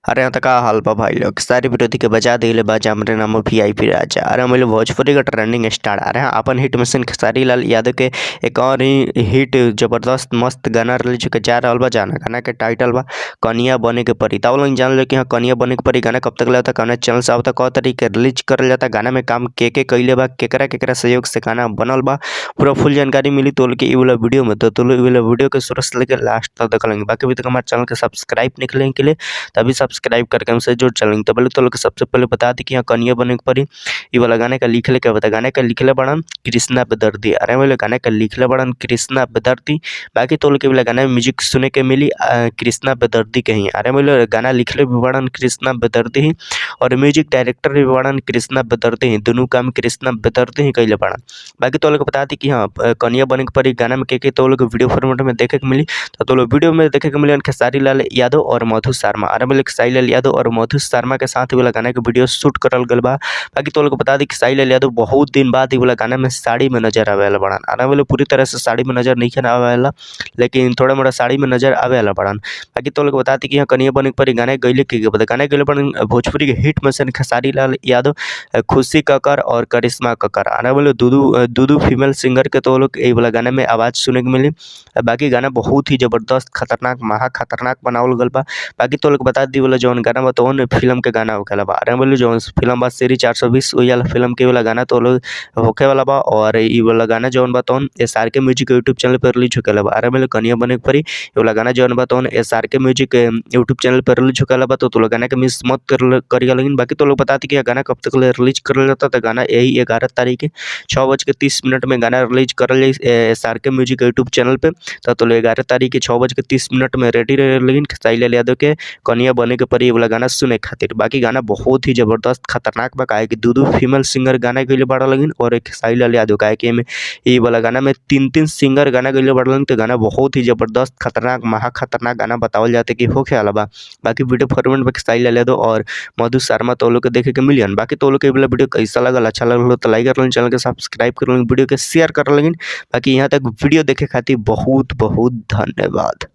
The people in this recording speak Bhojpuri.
अरे यहाँ तक का हाल बा भाई लोग, सारे विरोधी के बजा दिले बा हमरे नाम वीआईपी राजा। अरे हम लोग भोजपुरी का ट्रेंडिंग स्टार। अरे हाँ, अपन हिट मशीन खेसारी लाल यादव के एक और ही हिट जबरदस्त मस्त गाना रिलीज होके जा रहा बा। जाना गाना के टाइटल बा कनिया बने के परी। तब लोग जान लो कि हाँ कनिया बने के परी गाना कब तक लगता, कौन चैनल से अब तक कौ तरीके रिलीज करल जाता, गाना में काम के कैले बा, केकरा केकरा सहयोग से गाना बनल बा, पूरा फुल जानकारी मिली तो के ई वाला वीडियो में। तो इ वाला वीडियो के शुरू से लेकर लास्ट तक देख लेंगे। बाकी अभी तक हमारे चैनल के सब्सक्राइब नहीं के लिए तभी सब्सक्राइब करके हमसे जुड़ चलेंगे। तो बोले तो लोग सबसे पहले बता दी कि यहाँ कनिया बने के परी ये वाला गाने का लिखले के बता, गाने का लिखले बड़न कृष्णा बेदर्दी। अरे वाले गाने का लिखले बड़न कृष्णा बेदर्दी। बाकी तो लोग गाना में म्यूजिक सुने के मिली कृष्णा बेदर्दी के ही। अरे बोले गाना लिखले भी बड़न कृष्णा बेदर्दी ही और म्यूजिक डायरेक्टर भी बड़न कृष्णा बेदर्दी ही, दोनों काम कृष्णा बेदर्दी ही कैले बड़न। बाकी तो लोग बता दी कि हाँ कनिया बने के परी गाना में के तो लोग वीडियो फॉर्मेट में देखे के मिली। तो लोग वीडियो में देखे के मिली खेसारी लाल यादव और मधु शर्मा। अरे बोले खेसारी लाल यादव और मधु शर्मा के साथ वाला गाना के वीडियो शूट करल गल बा। बाकी तो लोग बता दी खेसारी लाल यादव बहुत दिन बाद वाला गाना में साड़ी में नजर आवे वाला बड़न। अरे बोले पूरी तरह से साड़ी में नजर नहीं आवे वाला, लेकिन थोड़ा मोड़ा साड़ी में नजर आवे वाला बड़न। बाकी तो लोग बता दी कि यहाँ कनिया बने के परी गाना गैले के बता, गाना गैले बड़न भोजपुरी के हिट मशीन खेसारी लाल यादव, खुशी कक्कर और करिश्मा कक्कर। अरे बोले दू फीमेल सिंगर के तो लोग वाला गाना में आवाज़ सुने के मिली। बाकी गाना बहुत ही जबरदस्त खतरनाक महा खतरनाक बनावल गल बा। बाकी तो लोग बता दी वाला जौन गाना बा तो फिल्म के गाना होखेला बा। अरे बोले जौन फिल्म बा सीरी 420 वही वाला फिल्म के वाला गाना तो लोग होखे वाला बा। और ई वाला गाना जौन बा तो S R K music YouTube channel पर रिलीज होखेला बा। अरे बोले कनिया बने के परी वाला गाना जौन बा तो S R K music YouTube channel पर रिलीज होखेला बा। तो लोग गाना के मिस मत करिए लेकिन। बाकी तो लोग बता दी कि गाना कब तक रिलीज करल जाता, तो गाना यही 11 तारीख के 6:30 में गाना रिलीज करल जाई S R K music YouTube channel पे। तो लोग 11 तारीख के 6:30 में रेडी रहे लेकिन खेसारी लाल यादव के कनिया बने के परी वाला गाना सुने खातिर। बाकी गाना बहुत ही जबरदस्त खतरनाक बा, काहे कि दू फीमेल सिंगर गाना गैले बाड़ा लगिन और एक खेसारी लाल यादव, काहे कि ई वाला गाना में 3 सिंगर गाना गैले बाड़ा लगिन। तो गाना बहुत ही जबरदस्त खतरनाक महा खतरनाक गाना बतावल जाते कि होखे वाला बा। बाकी वीडियो फॉर्मेट में खेसारी लाल यादव और मधु शर्मा तो लोग के देखे के मिलियन। बाकी तो लोग के वाला वीडियो कैसा लगल, अच्छा लगल तो लाइक कर लें, चैनल के सब्सक्राइब कर लें, वीडियो के शेयर कर लें। बाकी यहाँ तक वीडियो देखे खातिर बहुत बहुत धन्यवाद।